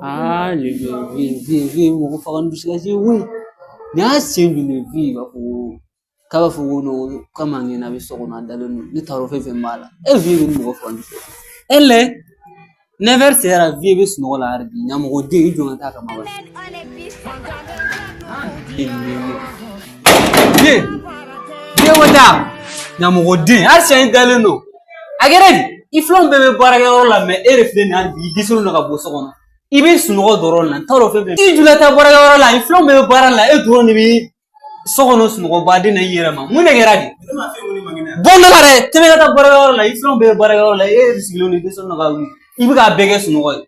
Aa le vieux vieux mɔgɔ faga ni dusukasi ye koyi. Nin y'a sen joli vieux b'a fɔ ko k'a b'a fɔ ko non k'a man kɛnɛ, a bɛ so kɔnɔ, a dalen don. Ne t'a dɔn fɛn fɛn b'a la. E vieux bɛ ni mɔgɔ faga ni dusukasi. E lɛ 9h sera, vieux bɛ sunɔgɔ la hali bi. Ɲamɔgɔden, i jɔ ka taa kama. Vieux, vieux ko taa ɲamɔgɔden, hali sisan i dalen don. A kɛra di? I filanw bɛɛ bɛ baarakɛyɔrɔ la, mais e de filɛ nin ye hali bi, i dɛsɛlen don ka bɔ so kɔnɔ. I bɛ sunɔgɔ dɔrɔn na, n t'a dɔn fɛn fɛn. I jula taa baarakɛyɔrɔ la, i filanw bɛɛ bɛ baara la, e dɔrɔn de bɛ so kɔnɔ sunɔgɔbaden na i yɛrɛ ma. Mun de kɛra di? Bɔ ne la dɛ, tɛmɛ ka taa baarakɛyɔrɔ la, i filanw bɛɛ bɛ baarakɛyɔrɔ la, e yɛrɛ sigilen don, i dɛsɛlen don ka wuli. I bɛ k'a bɛɛ kɛ sunɔgɔ ye.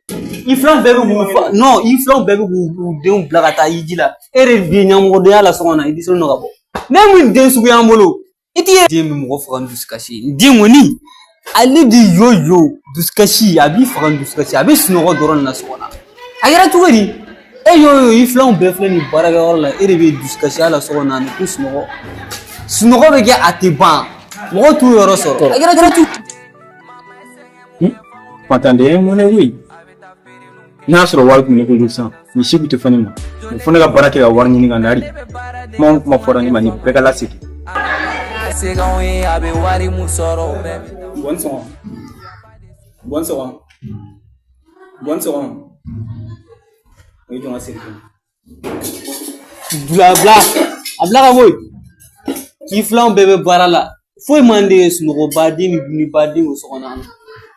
I filanw bɛɛ bɛ k'u fa non, i filanw bɛɛ bɛ k'u denw bila ka taa i ji la. E de bɛ ɲɛmɔgɔdenya la so kɔnɔ, i dɛsɛlen don ka bɔ. Ne mun den suguya bolo? I t'i den bɛ mɔgɔ faga ni dusukasi ye. Den kɔni, ale de yo yo dusukasi, a b'i faga ni dusukasi, a bɛ sunɔgɔ dɔrɔn na so kɔnɔ. A kɛra cogo di? E yo yo, i filanw bɛɛ filɛ nin baarakɛyɔrɔ la, e de bɛ dusukasiya la so kɔnɔ ani ko sunɔgɔ. Sunɔgɔ bɛ kɛ, a tɛ ban. Mɔgɔw t'u yɔrɔ sɔrɔ. A kɛra cogo Fantanden ye mɔnɛ koyi. N'a sɔrɔ wari tun bɛ ne bolo sisan, nin si tun tɛ fɔ ne ma. Mais fo ne ka baara kɛ ka wari ɲini ka na de. Kuma o kuma fɔra ne ma, nin bɛɛ ka lasegin. A bɛ wari mun sɔrɔ o bɛɛ bɛ Bɔn sɔgɔma. Bɔn sɔgɔma. Bɔn sɔgɔma. O ye jɔn ka seli. Bila bila a bila ka bɔ yen. K'i filanw bɛɛ bɛ baara la. Foyi man di ye sunɔgɔbaden ni dumunibaden o so kɔnɔ.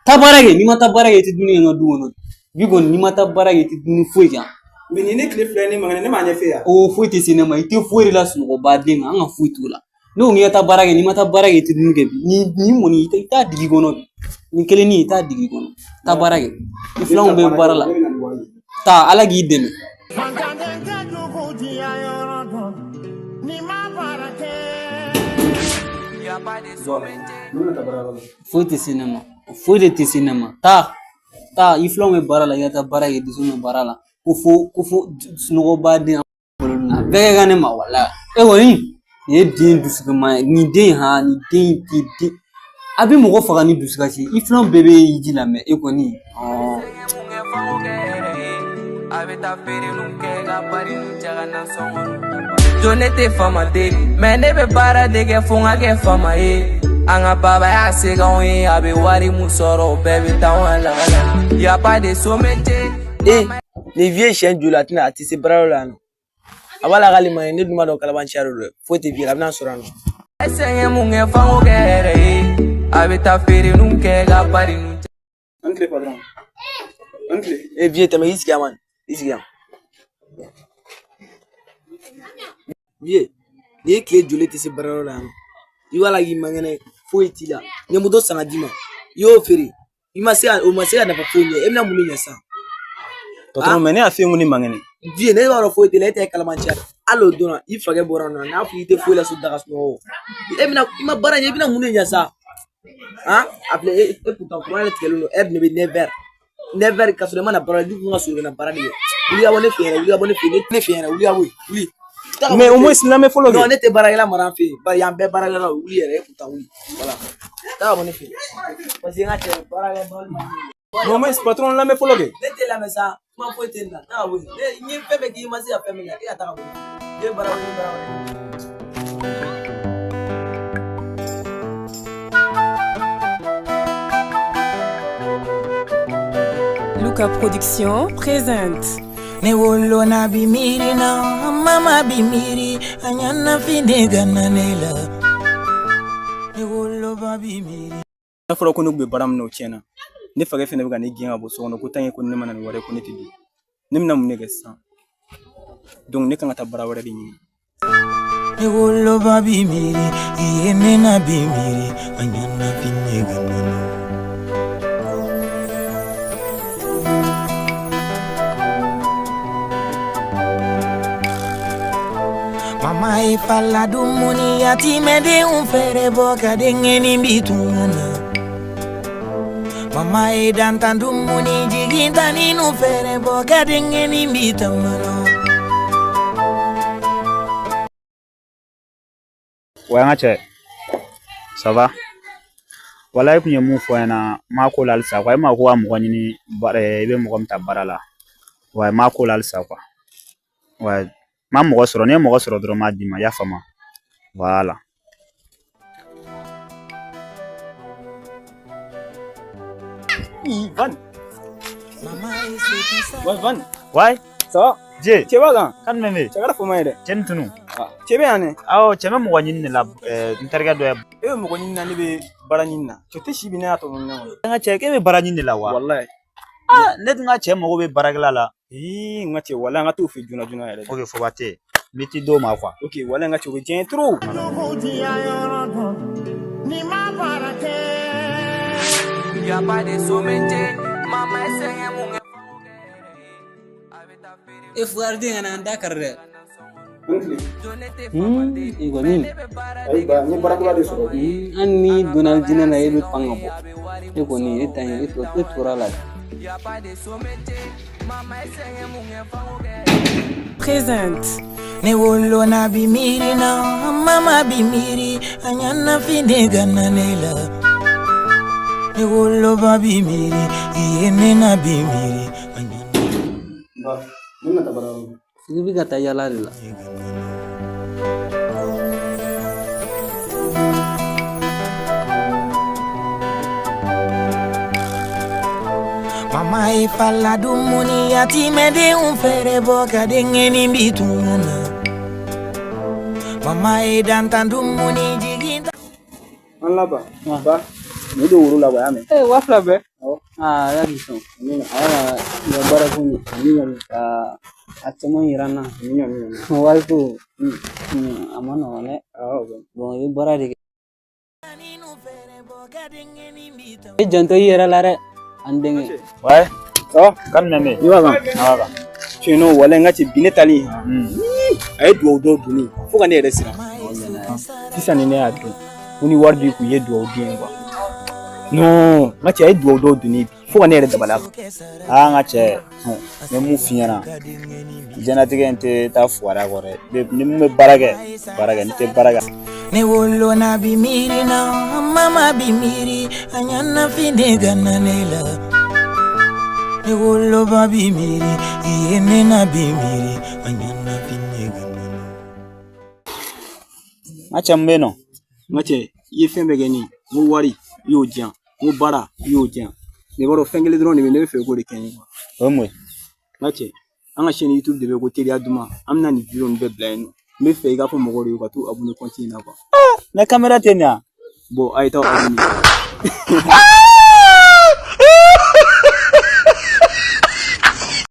Taa baara kɛ, n'i ma taa baara kɛ, i tɛ dumuni kɛ n ka du kɔnɔ. Bi kɔni, n'i ma taa baara kɛ, i tɛ dumuni foyi kɛ. Mais nin ne tile fila ye ne man kɛnɛ, ne m'a ɲɛf'e ye. O foyi tɛ se ne ma, i tɛ foyi de la sunɔgɔbaden kan, an ka foyi t'o la. Ne ko k'i ka taa baara kɛ, n'i ma taa baara kɛ, i tɛ dumuni kɛ bi. Nin kɔni, i t'a digi kɔnɔ bi. Nin kelennin, i t'a digi kɔnɔ. Taa baara kɛ. I filanw bɛ baara la. Taa, Ala k'i dɛmɛ. Foyi tɛ se ne ma. Foyi de tɛ se ne ma. Taa, taa, i filanw bɛ baara la, i ka taa baara kɛ, dusu bɛ baara la. Ko fo sunɔgɔbaden a bɛɛ ka ne ma wala. E kɔni, nin ye den dusukuma ye. Nin den ha, nin den tɛ den. A bɛ mɔgɔ faga ni dusukasi. I filanw bɛɛ bɛ i ji la, mais e kɔni. A bɛ taa feereliw kɛ ka bari cɛ ka nasɔngɔ. Jo, ne tɛ faama deli, mais ne bɛ baara de kɛ fo n ka kɛ faama ye. An ka baba y'a se k'anw ye, a bɛ wari mun sɔrɔ, o bɛɛ bɛ taa anw ka lagala. Y a pas de sot métier. E nin vieux siɲɛ joli a tɛna a tɛ se baarayɔrɔ la yan nɔ. A b'a la k'ale ma ɲi, ne dun b'a dɔn kalabanciya de don dɛ, foyi tɛ vieux la, a bɛna sɔrɔ yan nɔ. Sɛgɛn mun kɛ fanko kɛ yɛrɛ ye, a bɛ taa feereliw kɛ ka bari. An tile patron. An tile. E vieux, tɛmɛ i sigi yan man, i sigi yan. Vieux, nin ye tile joli tɛ se baarayɔrɔ la yan nɔ. I b'a la k'i man kɛnɛ, foyi t'i la. N ye moto san ka d'i ma, i y'o feere, i ma se ka o ma se ka nafa foyi ɲɛ, e bɛna mun de ɲɛ sisan? Patron, mais ne y'a f'i ye ko ne man kɛnɛ. Vieux, ne b'a dɔn foyi t'i la, e tɛ kalabanciya. Hali o don na, i fakɛ bɔra nɔ, n'a fɔ i tɛ foyi la so, daga sunɔgɔ. E bɛna i ma baara ɲɛ, i bɛna mun de ɲɛ sa? Han, a filɛ e e pourtant courant yɛrɛ tigɛlen don, heure de bɛ 9h. 9h ka sɔrɔ i ma na baara la, du kun ka surun ka na baara de kɛ. Wuli ka bɔ ne fɛ yen yɛrɛ, wuli ka bɔ ne fɛ yen, ne fɛ yen yɛrɛ, wuli ka bɔ yen, wuli. Mais au moins lamɛn fɔlɔ kɛ. Non, ne tɛ baarakɛla mara an fɛ yen, bari yan bɛɛ baarakɛlaw, wuli yɛrɛ, e pourtant wuli. Voilà. Taa ka bɔ ne fɛ yen. Parce que n ka cɛ baarakɛ man di. Mais au moins patron, lamɛn fɔlɔ kɛ. Ne tɛ lamɛn sa, kuma foyi tɛ nin na, taa ka bɔ yen. Ne n ye fɛn bɛɛ k'i ma se ka fɛn min kɛ, e ka taa ka bɔ yen. Ne ye baara wɛrɛ, baara wɛrɛ. Luka Production présente. Ne wolona bi miiri na, mama bi miiri, a ɲana fini gana ne la. Ne woloba bi miiri. N'a fɔra ko ne tun bɛ baara min na, o tiɲɛna. Ne fakɛ fɛnɛ bɛ ka ne gɛn ka bɔ so kɔnɔ ko tant que ko ne ma na ni wari ye, ko ne tɛ don. Ne bɛna mun de kɛ sisan? Donc ne kan ka taa baara wɛrɛ de ɲini. Ne woloba bi miiri, i ye ne na bi miiri, a ɲana fini gana na. Mama ye fala dumuni yatimɛdenw fɛrɛ bɔ ka denkɛnin bi tunga na. Mama ye dantan dumuni jigintaninu fɛrɛ bɔ ka denkɛnin bi tamana. Wa an ka cɛ, ça va? Wala, i kun ye mun fɔ n ɲɛna, n m'a ko la halisa. Quoi, e ma ko ka mɔgɔ ɲini baara, i bɛ mɔgɔ min ta baara la. Ouais, n m'a ko la halisa quoi. Ouais, n ma mɔgɔ sɔrɔ, ni ye mɔgɔ sɔrɔ dɔrɔn n b'a d'i ma, i y'a faamu? Voilà. Van. Ouais, Van. Ouais. Ça va? Jɛ. Cɛ b'a kan? Kan jumɛn bɛ yen? Cɛ kɛra fama ye dɛ. Cɛ ni tunu. Cɛ bɛ yan dɛ. Awɔ, cɛ bɛ mɔgɔ ɲini de la, n terikɛ dɔ ye. E bɛ mɔgɔ ɲini na, ne bɛ baara ɲini na. Cɛ tɛ si bi ne y'a tɔ ɲini kɔnɔ. N ka cɛ, k'e bɛ baara ɲini de la wa? Walayi. Aa, ne dun ka cɛ mago bɛ baarakɛla la. Ii, n ka cɛ, walayi an ka t'o fɛ joona joona yɛrɛ. Ok, foba tɛ yen. N bɛ t'i d'o ma quoi. Ok, walayi n ka cɛ, o bɛ diya n ye trop. Y a pas de sot métier, mama ye sɛgɛn mun kɛ. E fugariden kana n da kari dɛ. I I kɔni. Ayi ba, n ye baarakɛla de sɔrɔ. Hali n'i donna jinɛ na, e bɛ pan ka bɔ. E kɔni, e ta ye, e tora la. Y a pas de sot métier, mama ye sɛgɛn mun kɛ fango kɛ. Présente. Ne wolona bi miiri na, mama bi miiri, a ɲana fini gana ne la. Ne woloba bi miiri, i ye ne na bi miiri, a ɲana. Ba, ne bɛna taa baarayɔrɔ la. I bɛ ka taa yala de la. Mama ye fala dumuni yatimɛdenw fɛrɛ bɔ ka denkɛnin bi tunga na. Mama ye dantan dumuni jigin. An laban. Ba, nin don woro la wa, y'a mɛn? Ee, 2000 bɛɛ. Awɔ. Aa, y'a bi sɔn. Amina. Ayiwa, i ka baara ko ɲɛ. Amina, amina. Ka a caman yira n na. Amina, amina. Wariko, a ma nɔgɔn dɛ. Awɔ. Bon, i bɛ baara de kɛ. I janto i yɛrɛ la dɛ, an denkɛ. Ouais. Ça va? Kan jumɛn bɛ yen? I b'a kan? A b'a kan. Tiɲɛ nɔ, walayi n ka cɛ, bi ne talen. A ye duwawu dɔw don ne ye fo ka ne yɛrɛ siran. Sisan ni ne y'a dɔn ko ni wari b'i kun, i ye duwawu den ye quoi. Non, n ka cɛ, a ye duwawu dɔw don ne ye bi fo ka ne yɛrɛ dabali ban. Aa, n ka cɛ, n bɛ mun f'i ɲɛna, diɲɛlatigɛ in tɛ taa fugariya kɔ dɛ. Ni mun bɛ baara kɛ, baara kɛ, n'i tɛ baara kɛ. Ne wolona bi miiri na, mama bi miiri, a ɲana fini gana ne la. Ne woloba bi miiri, i ye ne na bi miiri, a ɲana fini gana ne la. N ka cɛ, mun bɛ yen nɔ? N ka cɛ, i ye fɛn bɛɛ kɛ ne ye. N ko wari, i y'o di yan. N ko baara, i y'o di yan. Mais i b'a dɔn, fɛn kelen dɔrɔn de bɛ yen, ne bɛ fɛ i k'o de kɛ n ye quoi. O ye mun ye? N ka cɛ, an ka chaîne YouTube de bɛ yen ko Teriya Duman. An bɛna nin vidéo ninnu bɛɛ bila yen nɔ. N bɛ fɛ i k'a fɔ mɔgɔw de ye u ka t'u abonné compte in na quoi. Ne caméra tɛ nin ya? Bon, a ye taa abonné.